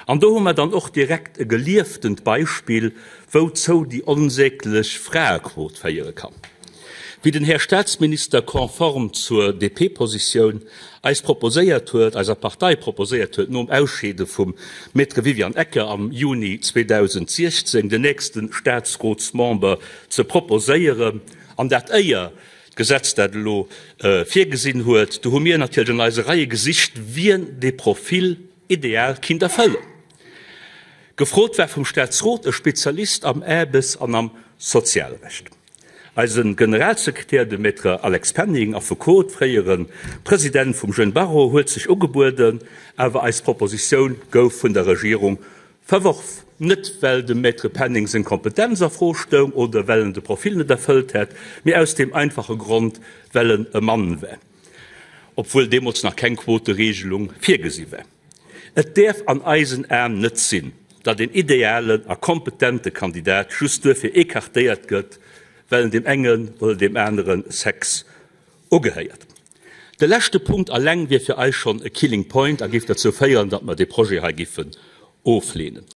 An do hu mer dann och direkt e gelieftent Beispill, wouzou déi onsäglech Fraequot féiere kann. Wéi den Här Statsminister konform zur DP-Positioun eis proposéiert huet, eiser Partei proposéiert huet, nom Ausscheede vum Maître Viviane Ecker am Juni 2016 den nächste Statsrotsmember ze proposéieren, an dat éier d'Gesetz dat elo virgesinn huet, do hu mir natierlech an eise Reie gesicht, wien dee Profil ideal kinnt erfëllen. Gefrot war vum Staatsrot e Spezialist am Aarbes an am Sozialrecht. Eise Generalsekretär, de Maître Alex Penning, Affekot, fréiere President vum Jeune Barreau, huet sech ugebueden, awer eis Propositioun gouf vun der Regierung verworf. Net well dem Maître Penning seng Kompetenz a Fro stoung oder well en de Profil net erfëllt hätt, mee aus deem einfache Grond, well en e Mann war. Obwuel deemools nach keng Quoteregelung virgesi war. Et däerf an eisen Aen net sinn, datt een idealen a kompetente Kandidat just duerfir écartéiert gëtt, well en deem engen oder deem anere Sex ugehéiert. De leschte Punkt alleng wier fir eis schonn e Killing Point a géif derzou féieren, datt mer dee Projet hei giffen ofleenen.